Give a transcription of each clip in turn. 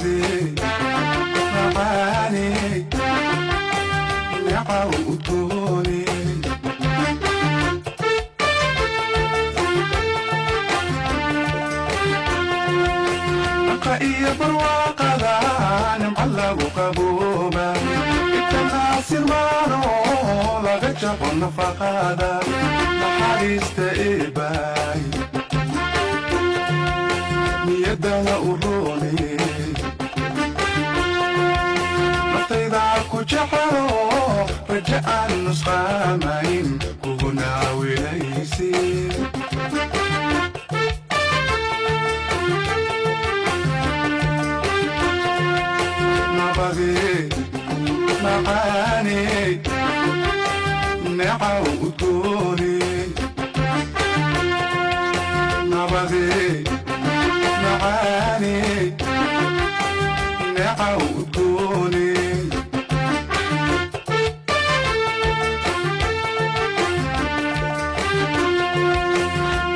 Nabadi macaani neecaw udgooni. Naqa iyo barwaaqada nimco lagu qabooba, inta naasir maano laga jaqo nafaqada, naxariista eebaay niyadana u roone. Naftayda ku jecelo, raja aan nusqaamayn kuguna wilaysi. Nabadi macaani neecaw udgooni. Nabadi macaani neecaw udgooni.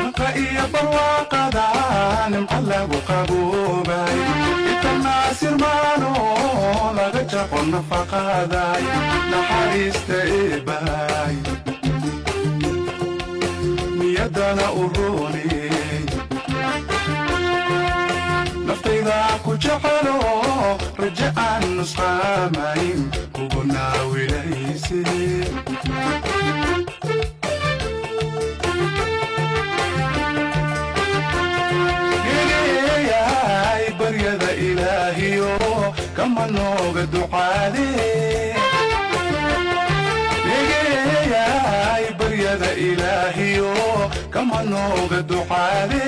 Naqa iyo barwaaqada nimco lagu qaboobay, inta naasir maano laga jaqo nafaqaday, naxariista eebaay niyadana u roone. Naftayda ku jecelo, raja aan nusqaamayn kuguna wilayse. Gegeyaay baryada ilaahiyo kama nooga ducaade. Gegeyaay baryada ilaahiyo kama nooga ducaade.